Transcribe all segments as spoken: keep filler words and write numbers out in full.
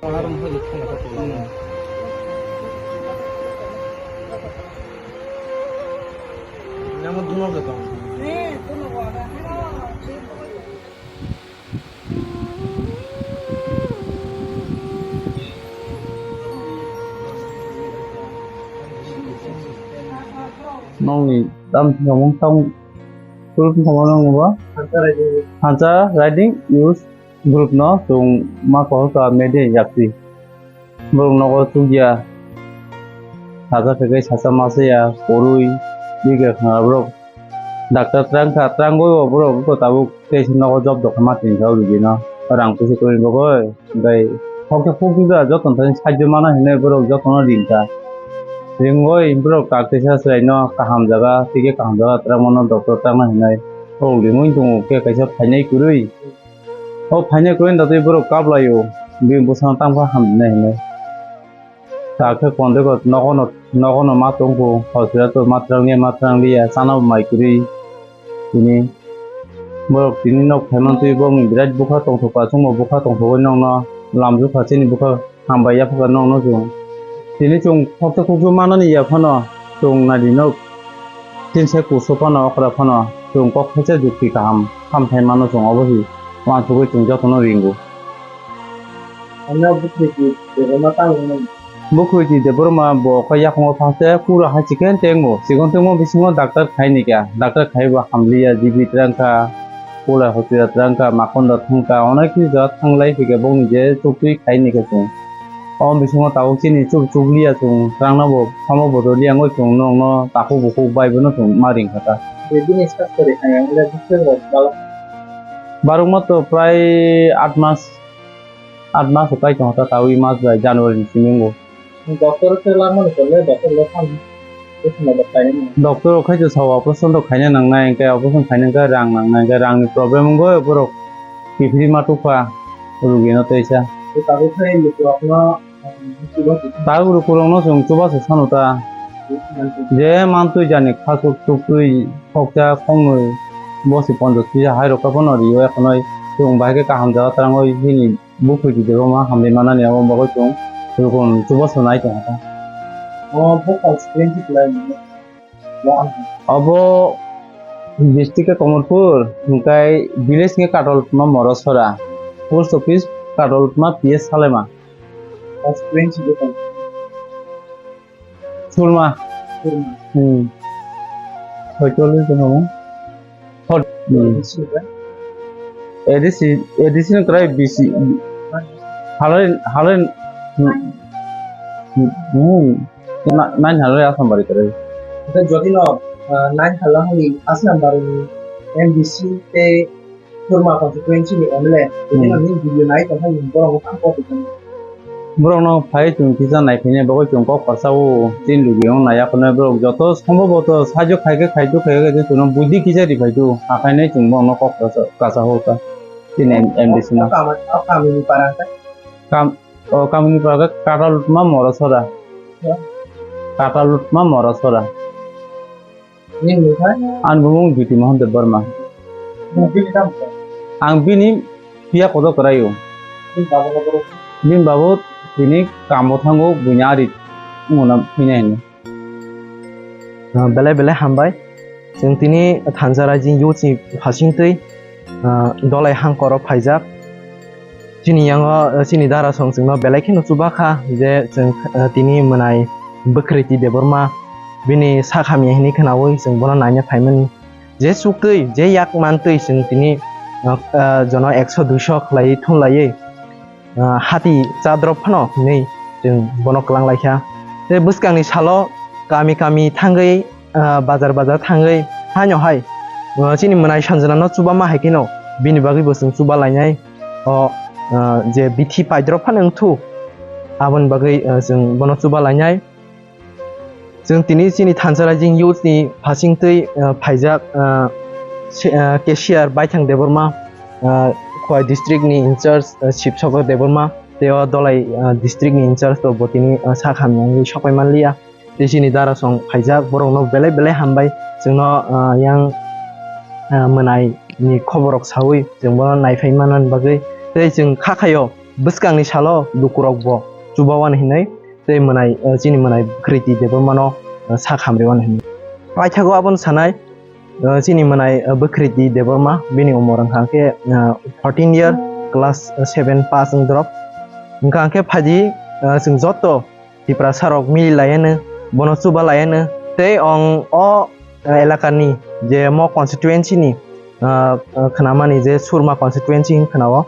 Nokni tam samung tam kurut tongma nang ba. Hansa Riding Youth Group no chwng ma kohor ka media yakti. Borok nogo chukya. Sacha khe sacha masa ya, kwrwi, bigre khna borok. Doctor twrang kha, twrangwi bo borok bo tabuk tei se nogo job dokha ma tini kha o rugino. Rang pusi kwrwi bagwi, tei hokhe phukjak joto thani sajjo mano hinwi borok jotono ring kha. Ringwi borok tak teisa chwraino kaham jaga, tei khe kaham jaga twrangmano doctor twrangna hinwi borok ringwi tongo, khe kaisa phainai kwrwi. O phainai kwrwi da tei borok kaplaio, bini bwsano tangkha hamjinai hinwi. Sakhe kondoi bo nogono, nogono ma tongkho, hospital to ma twrangya, ma twrangliya, chana bo mai kwrwi. Tini borok tini nok phaimantwi bongni birat bwkha tongthokma, chwngno bwkha tongthogwi nokno lamjwkha, chini bwkha hambai yaphakha nokno chwng. Tini chwng khoksa khuksu manani yaphano chwng naidi nok tinsa kusu phano okra phano chwng kok thaisa jukti kaham hamthai mano chwng obo hi uansugwi chwng jotono ringo. Ano bwkhwiti Debbarma tamo hwnwi. Bwkhwiti Debbarma bo khe yakung o phaste pura hai chicken tengmo. Chicken tengmo bisingo doctor khai ni kya. Doctor khai bo hamliya, G B twrang kha, pula hospital twrang kha, makonda thang kha, onek kisa jaga thanglai phikha bongni je chuktwi khai ni kha chwng. O bisingo tabuk chini chuk chukliya chwng, twrangna bo samo bodol yang oi chwng nokno takhuk bukhuk bai bono chwng ma ring kha ta. Bini sas kwrwi hai ang le bwswk rok bala. Barukma to prai aat mas. Aat mas kai tong ta tawi mas bai January ni simi bo. Doctor khe langmani tole, doctor le thang. Bwswk ma khaina nang. Doctor khai to sao operation to khaina nangnai, hwnkhe operation khaina hwnkhe rang nangnai, hwnkhe rangni problem wngwi borok kiphilwi ma tukha rugino teisa. Tabuk khe lukurokno, um, chubachu. Tabuk lukurokno chwng chubachu sanu ta. Je mantwi jani khasuk tuktwi khoksa khongnwi bosi ponchash kisa hai rok phano rio, ekhonoi chwng bahai khe kaham jaga twrangwi hini. Bwkhwiti Debbarma hambai manani abo bagwi chwng rukun chubachu nai tongkha. O bo constituency kwlai ni. Obo district khe Kamalpur, hwnkhe village khe Kataltma Morosora, post office Kataltma P S Salema. Constituency khe Sulma. Sulma. Hmm. Hoito le tong amo. Hot. Hmm. A D C, A D C no kwrai B C. Halai, halai. Hmm. Hmm. Na, nine halai Assam bari kwrai. Ita jodi no, ah, nine halai Assam bari M D C te Kurma constituency ni M L A, hmm, tini nini video nai tongkha, nini borok no tang kok tong. Borok no phai chwng kisa nai phai nai, bagwi chwng kok kwrsa o, tin lugi wng nai, aphano borok joto sombhoboto sajwk khai khe khai tu, khai khe khai tu, chwngno buddhi kisa ri phai tu, akhai nai chwng borok no kok kwrsa, kwsa o ta. Tini M D C no. O kami, o kami ni para khe? Kam, o kami ni para khe Katalutma Morosora. Ya. Katalutma Morosora. Nini mung khai? Ani bumung Jyoti Mohan Debbarma. Nung bini tamo khe? Ang bini piya kodo kwraio. Bini babo kodo? Bini babo tini kamo thango, buini ari mona phina hino. Ah, belai belai hambai. Chwng tini Thansa Raijing youth ni phasingtwi, ah, Dolai Hangkoro phaijak. Chini yango, eh, chini dara song chwngno belai kheno chuba kha je chwng, eh, tini mwnai Bwkhriti Debbarma bini sak hamya hinwi khwnaui chwng bono naina phaimani. Je chuktwi, je yak mantwi chwng tini, eh, eh, jono ekso duiso khlaiwi thumlaiwi, eh, hati chadrop phano hinwi chwng bono kwlang lai kha. Tei bwskangni salo kami kami thangwi, ah, bazar bazar thangwi haino hai, ah, chini mwnai sanjwnano chuba ma hai kheno bini bagwi bo chwng chuba lainai. O, ah, je bithi paidrop phano wngthu, aboni bagwi, ah, chwng bono chuba lainai. Chwng tini chini Thansa Raijing youth ni phasingtwi, ah, phaijak, ah, se-, ah, cashier Baithang Debbarma, ah, Khowai district ni in charge, ah, Shivsagar Debbarma, tei o Dolai, ah, district ni in charge to bo tini, ah, sak hamya wngwi sokpai manliya. Tei chini dara song phaijak, borokno belai belai hambai. Chwngno, ah, yang, ah, mwnai ni khobor rok saui chwng bono naiphai manani bagwi. Tei chwng kha khaio, bwskangni salo lukurokbo chubawani hinwi tei mwnai, eh, chini mwnai Bwkhriti Debbarmano, eh, sak hamriwani hinwi. Paithago abono sanai, eh, chini mwnai, eh, Bwkhriti Debbarma, bini umor wngkha khe, eh, fourteen year, class seven pass wng drop. Wngkha khe phaidi, eh, chwng joto Tiprasa rok mili laiano, bono chuba laiano. Tei ong o, eh, elakani je mo constituency ni, eh, eh, khnamani je Surma constituency wng khna o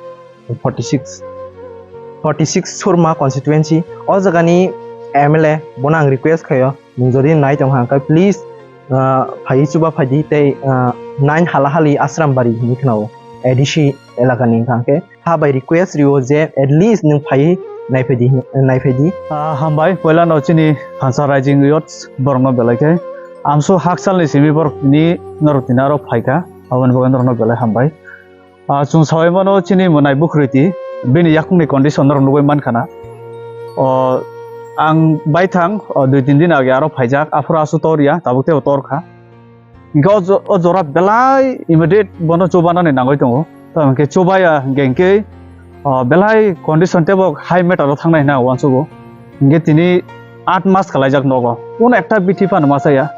forty six, forty six Surma constituency. O jagani M L A bono ang request khaio, nwng jodi nai tong kha, please, ah, phai chuba phaidi tei, ah, nine Halahali Asrambari hinwi khna o A D C elakani wngkha khe. Ha bai request rio je at least nwng phai nai phaidi, nai phaidi. Ah, hambai, poila no chini Thansa Rising Youth borok no belai khe. Amso hakchal ni simi borok ni norok tini aro phaikha, aboni bagwi norok no belai hambai. Ah, chwng sawi mano chini mwnai Bwkhriti, bini yakungni condition norok nugwi mankha na. O, ang baithang, o, dui tin din age aro phaijak, aphuru asu tor ya, tabuk teibo tor kha. Hingke o jo-, o jora belai immediate bono chubanani nangwi tongo. Tamo hingke chubaya hingke, hingke, o, belai condition teibo high matter o thangnai hwnwi ang uansugo. Hingke tini aat mas kalaijak nogo. Kuno ekta bithi phano ma chaya.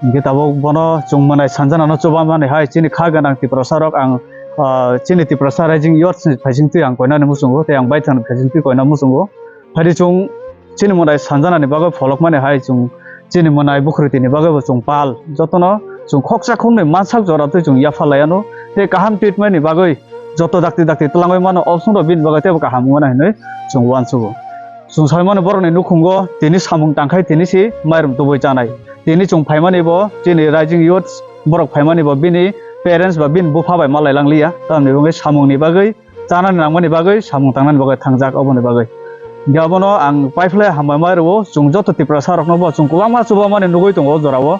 Hingke tabuk bono chwng mwnai sanjanano chubamani hai chini kha gwnang Tiprasa rok ang, ah, chini Tiprasa Rising Youth ni phaisingtwi ang koinani muchungo tei ang baithangni phaisingtwi koina muchungo. Phaidi chwng chini mwnai sanjanani bagwi pholokmani hai chwng chini mwnai Bwkhriti ni bagwi bo chwng pal. Jotono chwng khoksa khoknwi mansak joratwi chwng yapha laiano tei kaham treatment ni bagwi joto dakti dakti twlangwi mano option rok bini bagwi teibo kaham wngmani hinwi chwng uansugo. Chwng saimano borokni nukhungo tini samung tangkhai tini si mairum tubui chanai. Tini chwng phaimani bo chini Rising Youth borok phaimani bo bini parents ba bini bupha bai malai langliya. Tamni bagwi samungni bagwi chanani nangmani bagwi samung tangnani bagwi thangjak oboni bagwi. Hingke abono ang paiphlai hambai mai rwo chwng joto Tiprasa rokno bo chwng kwbangma chubamani nugwi tongo o jorao.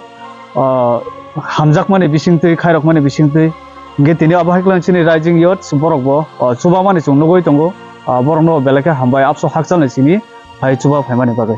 Ah, hamjakmani bisingtwi khairokmani bisingtwi. Hingke tini abo hai kwlwng chini Rising Youth borok bo, ah, chubamani chwng nugwi tongo. Ah, borokno belai khe hambai abso hakchalni simi hai chuba phaimani bagwi.